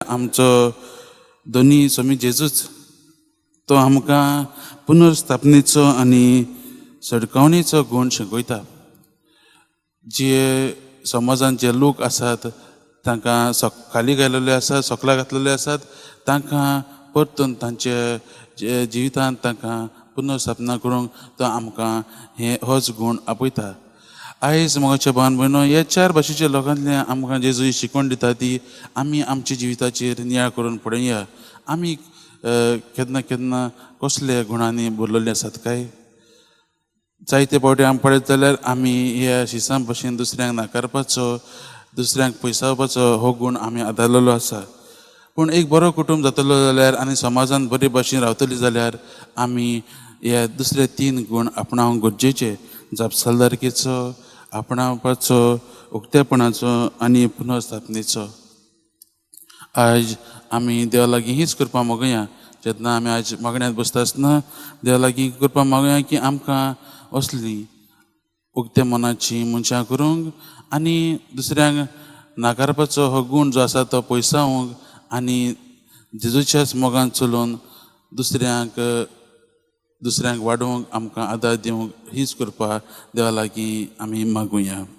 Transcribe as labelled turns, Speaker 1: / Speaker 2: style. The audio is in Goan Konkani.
Speaker 1: आमचो दोनी स्वामी जेजूच. तो आमकां पुनर्स्थापनेचो आनी सडकावणेचो गूण शिकयता. जे समाजांत जे लोक आसात, तांकां खाली घातलेले आसात, सोकला घातलेले आसात, तांकां परतून तांचे जिवितांत तांकां पुनर्स्थापना करूंक तो आमकां हे होच गूण आपयता. आयज मोगाच्या भावान भयणो, ह्या चार भाशेच्या लोकांतल्यान आमकां जेजू ही शिकवण दिता ती आमी आमच्या जिविताचेर नियाळ करून पळोवया. आमी केन्ना केन्ना कसल्या गुणांनी भरलेले आसात काय? जायते फावटी आमी पळयत जाल्यार आमी ह्या शिसां भशेन दुसऱ्यांक नाकारपाचो, दुसऱ्यांक पयसावपाचो हो गूण आमी आदारलेलो आसा. पूण एक बरो कुटूंब जातलो जाल्यार आनी समाजान बरे भाशेन रावतली जाल्यार आमी ह्या दुसरे तीन गूण आपणावंक गरजेचे: जापसालदारकेचो, आपणावपाचो, उक्तेपणाचो आनी पुनर्स्थापनेचो. आयज आमी देवा लागीं हीच कृपा मागुया. जेन्ना आमी आयज मागण्यांत बसता आसतना देवा लागीं कृपा मागुया की आमकां असली उक्त्या मनाची मनशां करूंक आनी दुसऱ्यांक नाकारपाचो हो गूण जो आसा तो पयसावंक आनी जेजूच्याच मोगान चलोवन दुसऱ्यांक दुसऱ्यांक वाडोवंक आमकां आदार दिवंक हीच कृपा देवा लागीं आमी मागुया.